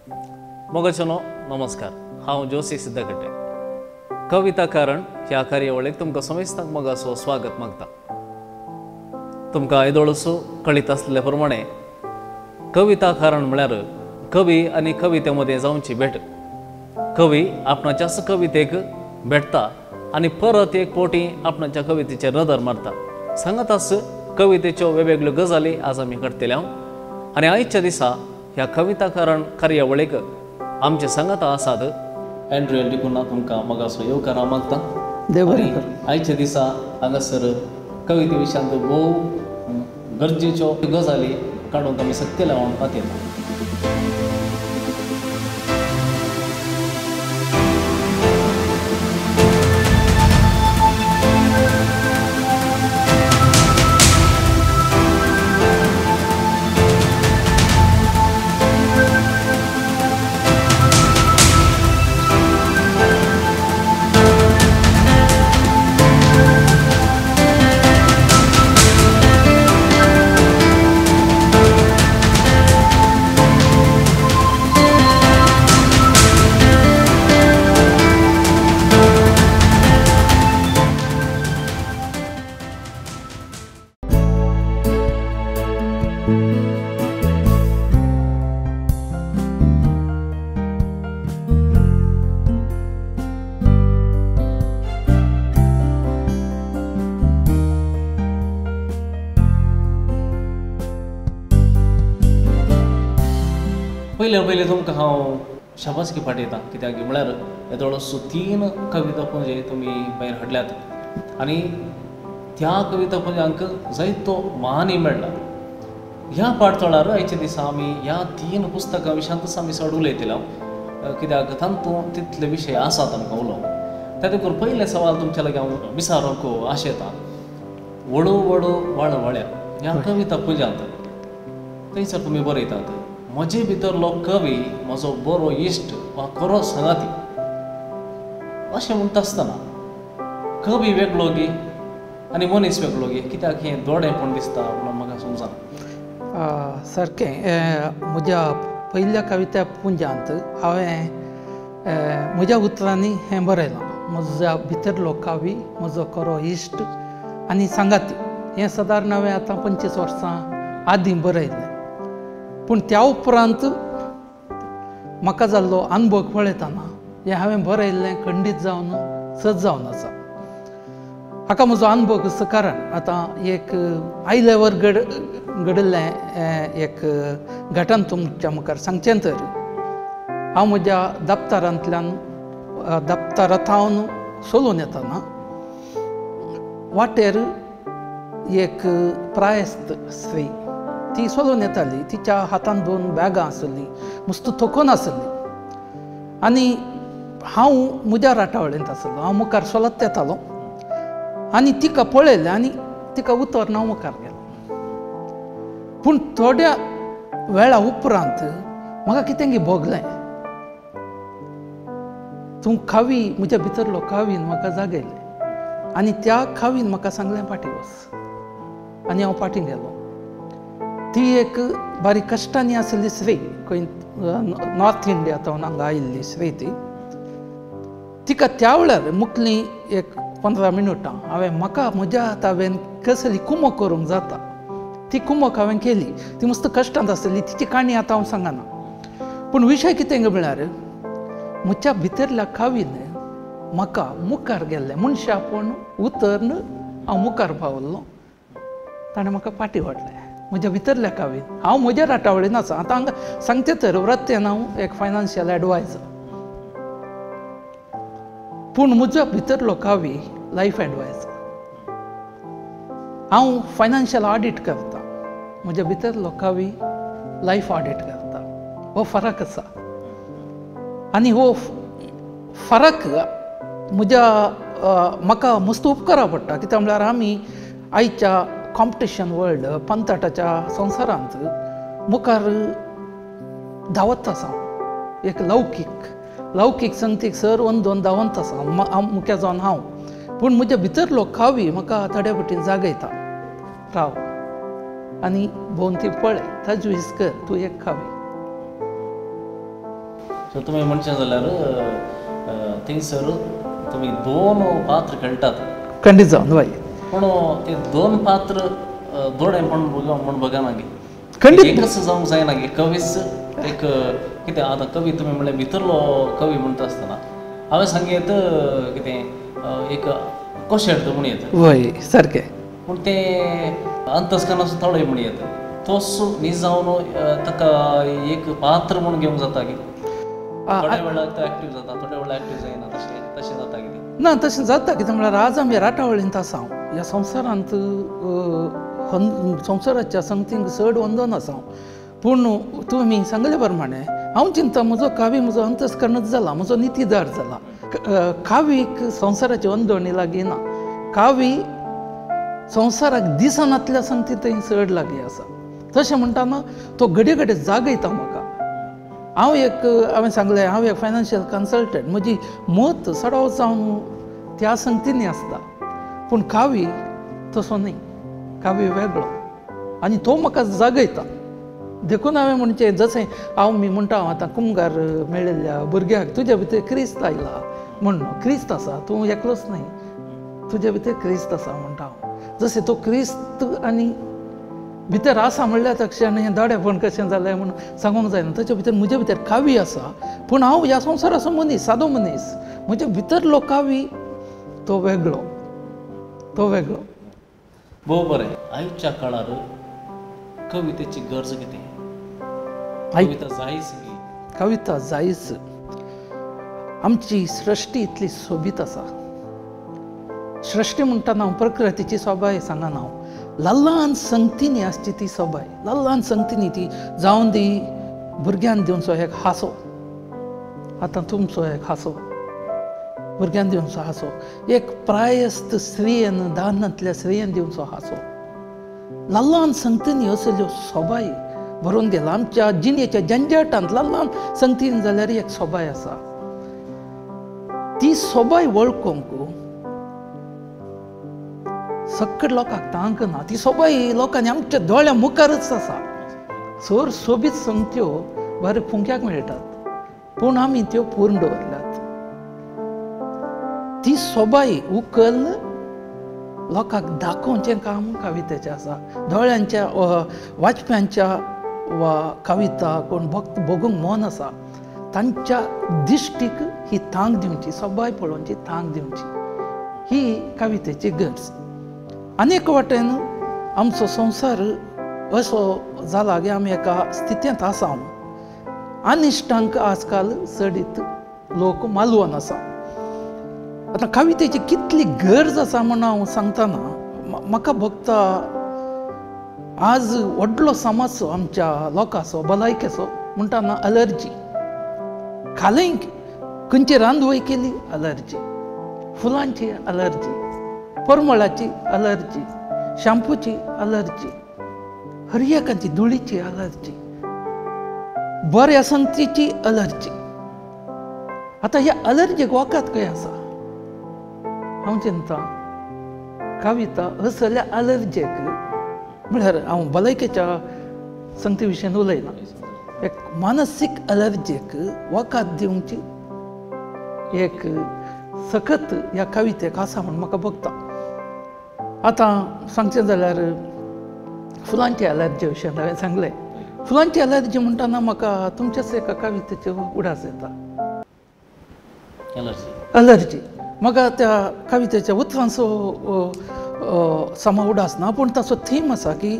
मोगाचेनो नमस्कार. हांव जोशी सिद्धकट्टे. कविता कारण ह्या कार्यावळीक तुमकां समेस्तांक मोगाचो स्वागत मागता. तुमकां येदोळसो कळीत आसले प्रमाणे कविता कारण म्हळ्यार कवी आनी कविते मदें जावची भेट. कवी आपणाच्याच कवितेक भेटता आनी परत एक पोटी आपणाच्या कवितेचेर नदर मारता. सांगताच कवितेच्यो वेगवेगळ्यो गजाली आज आमी करतले हांव. आनी आयच्या दिसा ह्या कविता कारण कार्यावळीक आमचे सांगाता आसात एन्ड्रू एल डिकुन्हा. तुमकां मोगाचो येवकार हांव मागता. आयच्या दिसा हांगासर कविते विशयांत भोव गरजेच्यो गजाली काडूंक आमी सक्तीला म्हूण पातयता. पयले पयलीं तुमकां हांव शाबासकी पाठयता, कित्याक म्हळ्यार येदोळसो 3 कविता पुंजे तुमी भायर हाडल्यात आनी त्या कविता पुंजांक जायतो मानय मेळ्ळा. ह्या पाटथळार आयच्या दिसा आमी ह्या 3 पुस्तकां विशयांतूच आमी चड उलयतले हांव, कित्याक तातूंत तितले विशय आसात आमकां उलोवंक. त्या देखून पयलें सवाल तुमच्या लागीं हांव विचारूंक आशेता, व्हडो व्हडो वाळवळ्या ह्या कविता पुंजांत थंयसर तुमी बरयतात, म्हजे भितरलो कवी म्हजो बरो इश्ट वा खरो सांगाती. अशें म्हणटा आसतना कवी वेगळो गी आनी मनीस वेगळो गी, कित्याक हें दोडेपण दिसता म्हणून म्हाका समजना. सारकें म्हज्या पयल्या कविता पुंजांत हांवें म्हज्या उतरांनी हें बरयलां, म्हज्या भितरलो कवी म्हजो खरो इश्ट आनी सांगाती. हें सादारण हांवें आतां 25 वर्सां आदीं बरयलें. पूण त्या उपरांत म्हाका जाल्लो अनुभव पळयतना हें हांवें बरयल्लें खंडीत जावन सत जावन आसा. हाका म्हजो अनुभव असो कारण आतां एक आयल्यावर घडिल्लें एक घटन तुमच्या मुखार सांगचें तर हांव म्हज्या दप्तरांतल्यान दप्तरांत सोलून येतना वाटेर एक प्रायस्त स्त्री ती सोलून येताली. तिच्या हातान 2 बॅगां आसलीं, मस्त थकून आसली आनी हांव म्हज्या राटावळींत आसलो. हांव मुखार सोलत येतालो आनी तिका पळयलें आनी तिका उतर हांव मुखार गेलो. पूण थोड्या वेळा उपरांत म्हाका कितें भोगलें, तूं खावी म्हज्या भितरलो खावीन म्हाका जागयलें आनी त्या खावीन म्हाका सांगलें फाटीं वच आनी हांव फाटीं गेलो. ती एक बारीक कश्टांनी आसली स्त्री, खंय नॉर्थ इंडिया थावन हांगा आयिल्ली स्त्री ती. तिका त्या वेळार मुखली एक 15 मिनटां हांवें म्हाका म्हज्या हांवें कसली कुमक करूंक जाता ती कुमक हांवें केली. ती मस्त कश्टांत आसली, तिची काणी आतां हांव सांगना. पूण विशय कितें म्हळ्यार म्हज्या भितरल्या कावीन म्हाका मुखार गेल्लें मनशापण उतरन हांव मुखार पावल्लो. ताणें म्हाका फाटीं वाडलें म्हज्या भितरल्या कावीन. हांव म्हज्या राटावळीन आसा. आतां हांगा सांगचें तर वृत्तेन हांव एक फायनान्शियल एडवायजर, पूण म्हज्या भितरलो कावी लायफ एडवायजर. हांव फायनान्शियल ऑडीट करता, म्हज्या भितरलो कावी लायफ ऑडीट करता. हो फरक आसा आनी हो फरक म्हज्या म्हाका मस्त उपकारा पडटा. कित्याक म्हळ्यार आमी आयच्या कॉम्पिटिशन वर्ल्ड पंथाटाच्या संवसारांत मुखार धांवत आसा. एक लौकीक लौकीक संगतीक सर अंदोन धांवत आसा मुख्या जावन हांव. पूण म्हज्या भितरलो कावी म्हाका थोड्या पटीन जागयता, राव आनी भोंवती पळय, तजवीज कर, तूं एक खावी. सो तुमी म्हणचें जाल्यार थंयसर तुमी दोन पात्र खेळटात. खंडीत जावन वय. पूण ते दोन पात्र दोडेपण म्हूण बघना गे, खंडीत एकच जावंक जायना गे. कवीच एक कितें आतां कवी तुमी म्हणलें भितरलो कवी म्हणटा आसतना हांवें सांगयत कितें एक कोशेर्द म्हूण येता. वय सारकें. पूण तें अंतस्करणाचो तळय म्हूण येता, तोच न्ही जावन ताका एक पात्र म्हूण घेवंक जाता की थोड्या वेळार तो एक्टीव जाता, थोड्या वेळार एक्टीव जायना, तशें तशें जाता कितें ना? तशें जाता कितें म्हळ्यार आज आमी राटावळींत आसा. ह्या संवसारांत संवसाराच्या संगतींक चड वंदन आसा. पूण तुमी सांगले प्रमाणे हांव चिंता म्हजो कावी म्हजो अंतस्करणच जाला, म्हजो नितीदार जाला. कावीक संवसाराची अंदोणी लागीं ना, कावी संवसाराक दिसनातल्या संगती थंय चड लागीं आसा. तशें म्हणटाना तो घडये घडये जागयता म्हाका. हांव एक हांवें सांगलें हांव एक फायनान्शियल कन्सल्टंट, म्हजी मत चडावत जावन त्या संगतींनी आसता. पूण कावी तसो न्ही, कावी वेगळो आनी तो म्हाका जागयता. देखून हांवें म्हणचें जशें हांव मी म्हणटा हांव आतां कुमगार मेळिल्ल्या भुरग्याक तुज्या भितर क्रिस्त आयला म्हण, क्रिस्त आसा, तूं एकलोच न्हय, तुज्या भितर क्रिस्त आसा म्हणटा हांव. जशें तो क्रिस्त आनी भितर आसा म्हणल्यार तक्षण हें दाडेपण कशें जालें म्हूण सांगूंक जायना. ताच्या भितर म्हज्या भितर कावी आसा, पूण हांव ह्या संवसाराचो मनीस, सादो मनीस. म्हज्या भितरलो कावी तो वेगळो, तो वेगळो. भोव बरें. आयच्या काळार कवितेची गरज कितें? कविता जायच. कविता जायच. आमची सृश्टी इतली सोबीत आसा. सृश्टी म्हणटाना हांव प्रकृतीची सोबाय सांगना, हांव ल्हान संगतींनी आसची ती सोबाय, ल्हान संगतींनी ती जावन दी भुरग्यान दिवचो एक हांसो, आतां तुमचो एक हांसो, भुरग्यान दिवचो हांसो, एक प्रायस्त स्त्रियेन दानांतल्या स्त्रियेन दिवचो हांसो, ल्हान संगतींनी असल्यो सोबाय भरून गेला. आमच्या जिणेच्या झंझाटांत ल्हान संगतीन जाल्यार एक सोबाय आसा. ती सोबाय वळखूंक सकट लोकांक तांक ना. ती सोबाय लोकांनी आमच्या दोळ्या मुखारच आसा. सर सोबीत संगत्यो बरे फुंक्याक मेळटात, पूण आमी त्यो पूर्ण दवरल्यात. ती सोबाय उकल लोकांक दाखोवचें काम कवितेचें आसा. दोळ्यांच्या वाचप्यांच्या वा कविता कोण भक्त बघूंक मन आसा तांच्या दिश्टीक ही तांक दिवची, सोबाय पळोवची तांक दिवची, ही कवितेची गरज. आनी एक वाटेन आमचो संवसार असो जाला की आमी एका स्थितींत आसा. अनिश्टांक आजकाल चडीत लोक मालवन आसा. आतां कवितेची कितली गरज आसा म्हूण हांव सांगतना म्हाका भोगता आज व्हडलो समाजचो आमच्या लोकांचो भलायकेचो म्हणटाना अलर्जी. खालें खंयची रांदवय केली अलर्जी, फुलांची अलर्जी, परमळाची अलर्जी, शाम्पूची अलर्जी, हर एकाची धुळीची अलर्जी, बऱ्या संगतीची अलर्जी. आतां ह्या अलर्जीक वखद खंय आसा? हांव चिंता कविता असल्या अलर्जीक म्हळ्यार हांव भलायकेच्या संगती विशयान उलयना, एक मानसीक अलर्जीक वखद दिवची एक सकत ह्या कवितेक आसा म्हूण म्हाका भोगता. आतां सांगचें जाल्यार फुलांची अलर्जी विशयान हांवें सांगलें. फुलांची अलर्जी म्हणटना म्हाका तुमच्याच एका कवितेचो उडास येता. अलर्जी म्हाका त्या कवितेच्या उतरांचो समा उडास ना, पूण ताचो थीम आसा की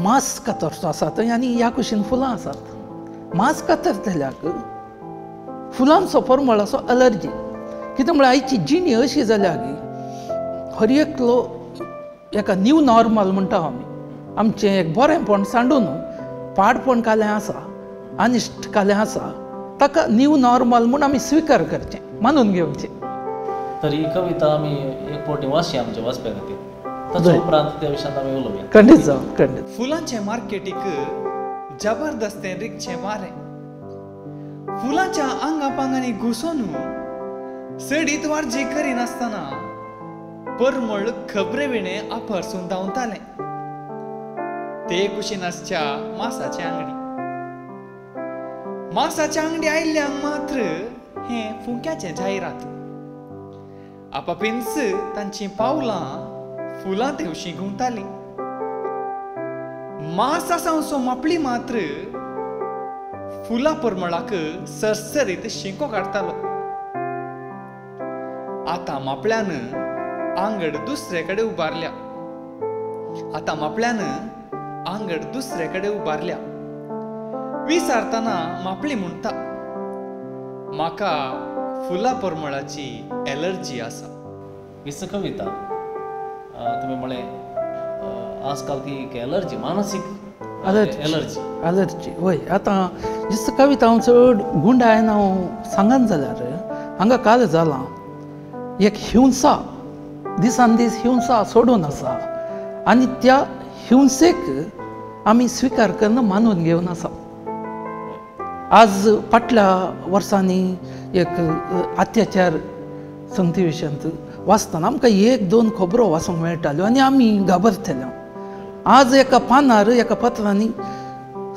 मांस कातरचो आसा थंय आनी ह्या कुशीन फुलां आसात. मांस कातरतल्याक फुलांचो परमळाचो अलर्जी. कितें म्हळ्यार आयची जिणी अशी जाल्या की हर एकलो एका न्यू नॉर्मल म्हणटा आमी, आमचें एक बरेंपण सांडून पाडपण कालें आसा, अनिश्ट कालें आसा, ताका न्यू नॉर्मल म्हूण आमी स्विकार करचें, मानून घेवचें. तर ही कविता आमी एक फावटी वाचया आमच्या वाचप्या खातीर, ताच्या उपरांत त्या विशयांत आमी उलोवया. खंडीत जावं, खंडीत. फुलांचे मार्केटीक जबरदस्तेन रिगचें वारें, फुलांच्या आंगा पांगांनी घुसोन सडीत वारजी करिनासतना परमळ खबरे विणे आपरसून धांवतालें. ते कुशीन आसच्या मासाचे आंगडी मासाच्या आंगडी आयिल्ल्यांक मात्र हें फुंक्याचें जायरात. आपापींच तांचीं पावलां फुलां तेवशीं घुंवतालीं. मास आसावचो मापळी मात्र फुलां परमळाक सरसरीत शिंको काडटालो. आतां मापळ्यान आंगड दुसरे कडेन उबारल्या. आतां मापळ्यान आंगड दुसरे कडेन उबारल्या. विसारतना मापळी म्हणटा, म्हाका फुलां परमळाची एलर्जी आसा. हीच कविता तुमी म्हळें आजकाल ती एक एलर्जी, मानसीक एलर्जी. एलर्जी वय. आतां जिस्त कविता हांव चड गुंडायन हांव सांगन जाल्यार हांगा काल जालां एक हिंसा, दिसान दीस हिंसा सोडून आसा आनी त्या हिंसेक आमी स्विकार करून मानून घेवन आसा. आज फाटल्या वर्सांनी एक अत्याचार संगती विशयांत वाचतना आमकां एक दोन खबरो वाचूंक मेळटाल्यो आनी आमी घाबरतले. आज एका पानार एका पत्रांनी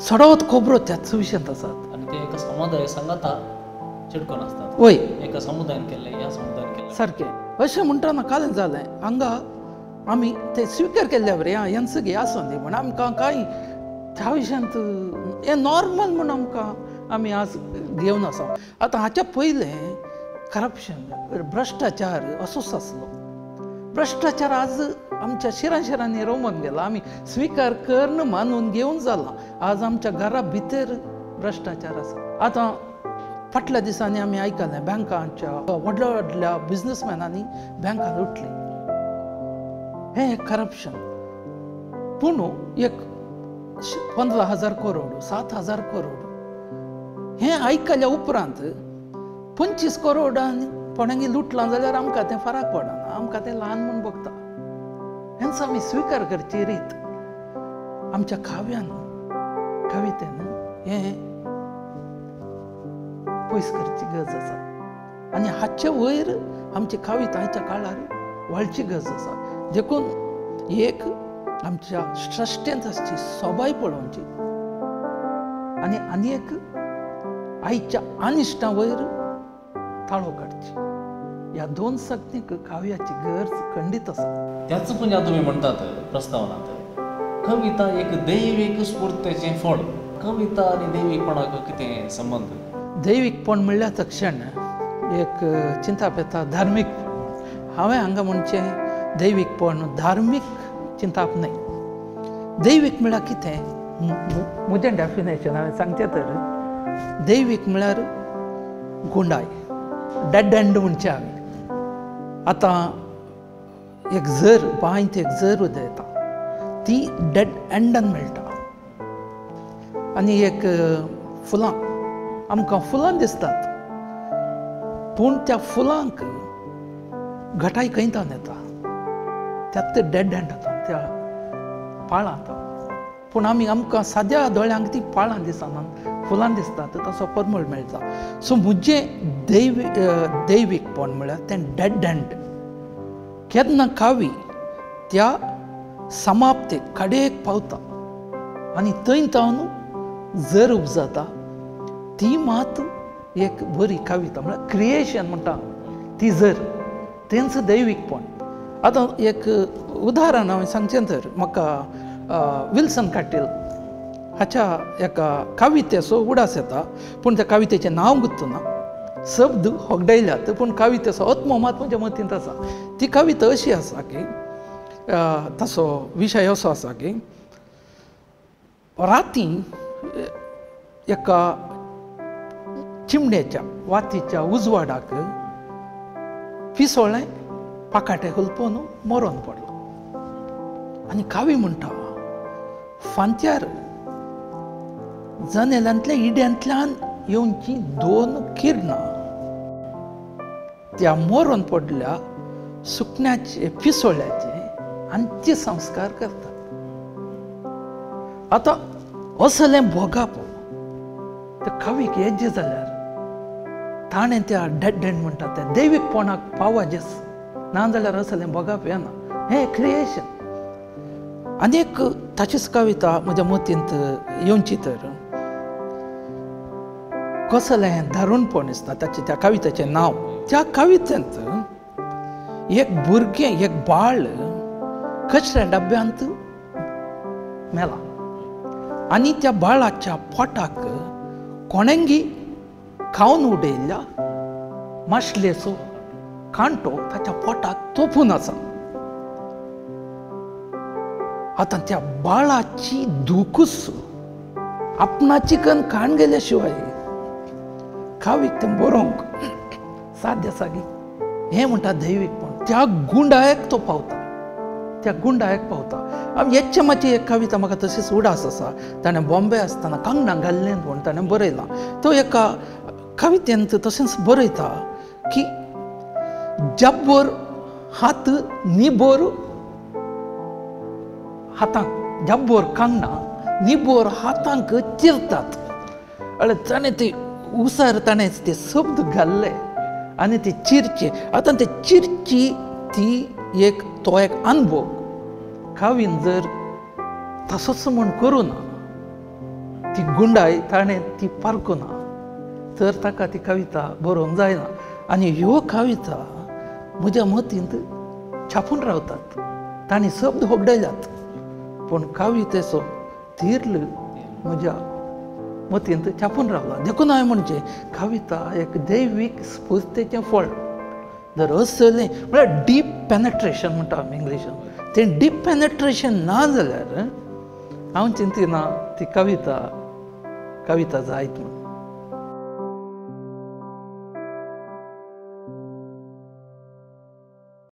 सडवत खबरो त्याच विशयांत आसात आनी ते एका समुदाय सांगाता चिटकोन आसतात. वय, एका समुदायान केल्लें, ह्या समुदायान केल्लें सारकें. अशें म्हणटना काल जालें हांगा आमी ते स्विकार केल्ल्या बरें हेंच गे आसूं दी म्हण आमकां कांय त्या विशयांत हें नॉर्मल म्हूण आमकां आमी आज घेवन आसा. आतां हाच्या पयलें करप्शन, भ्रश्टाचार असोच आसलो. भ्रश्टाचार आज आमच्या शिरां शिरांनी रोमून गेला, आमी स्विकार करून मानून घेवन जाला. आज आमच्या घरा भितर भ्रश्टाचार आसा. आतां फाटल्या दिसांनी आमी आयकलें बँकांच्या व्हडल्या व्हडल्या बिजनसमॅनांनी बँकां लुटली, हें करप्शन. पूण एक 15,000 करोड, 7,000 करोड हें आयकल्या उपरांत 25 करोडांनी कोणांगी लुटलां जाल्यार आमकां तें फरक पडना, आमकां तें ल्हान म्हूण बघता. हेंच आमी स्विकार करची रीत आमच्या काव्यान, कवितेन हें पयस करची गरज आसा आनी हाचे वयर आमची कविता आयच्या काळार वाळची गरज आसा. देखून एक आमच्या सृश्टेंत आसची सोबाय पळोवची आनी आनी एक आयच्या अनिश्टां वयर ताळो काडची. ह्या दोन संज्ञेक काव्याची गरज खंडीत आसा. त्याच पुण्या तुमी म्हणटात प्रस्तावनांत, कविता एक दैवीक स्फूर्तेचें फळ. कविता आनी दैवीकपणाक कितें संबंद? दैवीकपण म्हणल्यार तक्षण एक चिंताप येता धार्मीकपण. हांवें हांगा म्हणचें दैवीकपण धार्मीक चिंताप न्हय. दैवीक म्हळ्यार कितें म्हजें डेफिनेशन हांवें सांगचें तर दैवीक म्हळ्यार गुंडाय, डेड एंड म्हणचें हांवें. आतां एक जर बांयत एक जर उदयता ती डेड एंडान मेळटा आनी एक फुलां आमकां फुलां दिसतात पूण त्या फुलांक घटाय खंय तावन येता, त्यात डेड एंड जाता त्या पाळां. पूण आमी आमकां साद्या दोळ्यांक ती पाळां दिसना, फुलां दिसतात, ताचो परमळ मेळटा. सो म्हजें दैवीकपण म्हळ्यार तें डेड एंड. केन्ना कावी त्या समाप्तेक कडेक पावता आनी थंय तावन जर उपजाता ती मात एक बरी कविता म्हळ्यार क्रिएशन म्हणटा ती जर तेंच दैवीकपण. आतां एक उदाहरण हांवें सांगचें तर म्हाका विल्सन काटील हाच्या एका कवितेचो उडास येता, पूण त्या कवितेचें नांव गुत्तना, शब्द होगडायल्यात पूण कवितेचो आत्मो मात म्हज्या मतींत आसा. ती कविता अशी आसा की ताचो विशय असो आसा की राती एका चिमणेच्या वातीच्या उजवाडाक पिसोळें पाकाटे हुलपोवन मरोन पडलो आनी कावी म्हणटा फांत्यार जनेलांतल्या इड्यांतल्यान येवची दोन किरणां त्या मरोन पडल्या सुकण्याचे पिसोळ्याचे अंत्य संस्कार करतात. आतां असलें भोगाप त्या कवीक येजे जाल्यार ताणें त्या डेड एंड म्हणटा त्या दैवीकपणाक पावाजेस, ना जाल्यार असलें भोगाप येना. हें क्रिएशन. आनी एक ताचीच कविता म्हज्या मतींत येवची तर कसलें हें दारुणपण दिसता ताचें त्या कवितेचें नांव. त्या कवितेंत एक भुरगें एक बाळ कचऱ्या डब्यांत मेला आनी त्या बाळाच्या पोटाक कोणेंगी खावन उडयल्ल्या माशलेचो कांटो ताच्या पोटाक तोपून आसा. आतां त्या बाळाची दुखूस आपणाची कन खाण गेल्या शिवाय कावीक तें बरोवंक साध्य आसा गी? हें म्हणटा दैवीकपण. त्या गुंडायक तो पावता, त्या गुंडायक पावता. हेच्चे मातशी एक कविता म्हाका तशीच उडास आसा. ताणें बॉम्बे आसतना कांगणां घाल्लें म्हूण ताणें बरयलां. तो एका कवितेंत तशेंच बरयता की जब्बर हात निबोर हातांक, जब्बर कांगणां निबोर हातांक चिरतात. अळे ताणें ते उसार ताणें ते शब्द घाल्ले आनी ते चिरचे. आतां ते चिरची ती एक तो एक अनुभव कावीन जर तसोच म्हूण करूं ना, ती गुंडाय ताणें ती पारकूं ना तर ताका ती कविता बरोवंक जायना. आनी ह्यो कविता म्हज्या मतींत छापून रावतात. तांणी शब्द होगडायल्यात पूण कवितेचो तीर्ल म्हज्या मतींत छापून रावला. देखून हांवें म्हणचें कविता एक दैवीक स्फूर्तेचें फळ. जर असलें म्हळ्यार डीप पेनेट्रेशन म्हणटा आमी इंग्लिशान, तें डीप पेनेट्रेशन ना जाल्यार हांव चिंतिना ती कविता कविता जायत म्हूण.